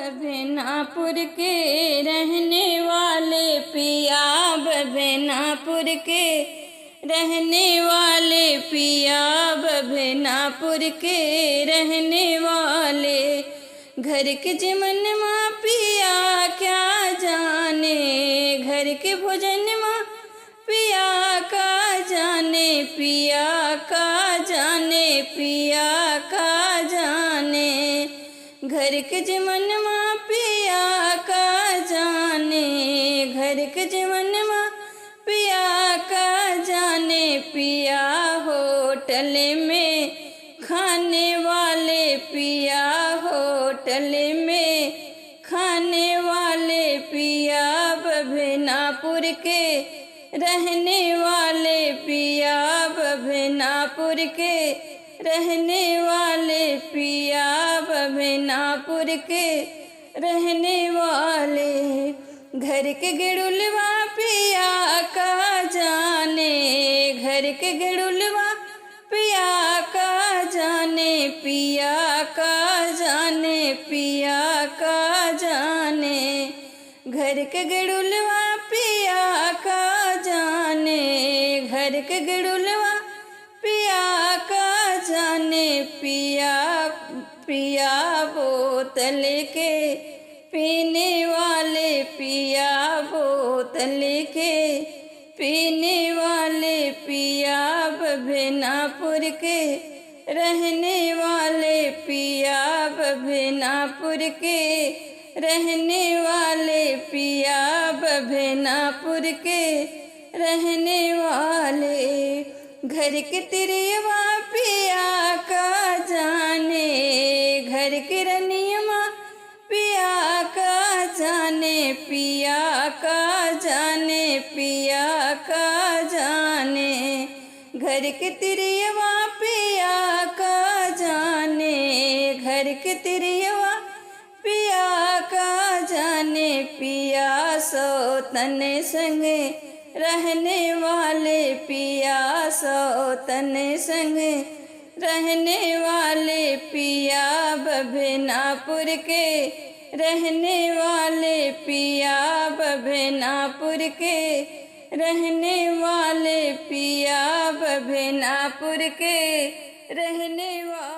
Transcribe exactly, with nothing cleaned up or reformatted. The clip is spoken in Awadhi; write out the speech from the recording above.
बभनापुर के रहने वाले पिया, बभनापुर के रहने वाले पिया, बभनापुर के रहने वाले। घर के जीवन मा पिया क्या जाने, घर के भोजन मा पिया का जाने, पिया का जाने, पिया का जाने। घर के जीवन मा पिया का जाने, घर के जीवन मा पिया का जाने। पिया होटल में खाने वाले, पिया होटल में खाने वाले पिया, बभनापुर के रहने वाले पिया, बभनापुर के रहने वाले पिया, बभनापुर के रहने वाले। घर के गेड़ुलवा पिया का जाने, घर के गेड़ुलवा पिया का जाने, पिया का जाने, पिया का जाने। घर के गेड़ुलवा पिया का जाने, घर के गेड़ुलवा पिया का जाने। पिया, पिया बोतल के पीने वाले पिया, बोतल के पीने वाले पिया, बभनापुर के रहने वाले पिया, बभनापुर के रहने वाले पिया, बभनापुर के रहने वाले। घर के तिरियवा पिया का जाने, घर के रनियवा पिया का जाने, पिया का जाने, पिया का जाने। घर के तिरियवा पिया का जाने, घर के तिरियवा पिया का जाने। पिया सौतन संग रहने वाले पिया, सौतन संग रहने वाले पिया, बभनापुर के रहने वाले पिया, बभनापुर के रहने वाले पिया, बभनापुर के रहने वाले।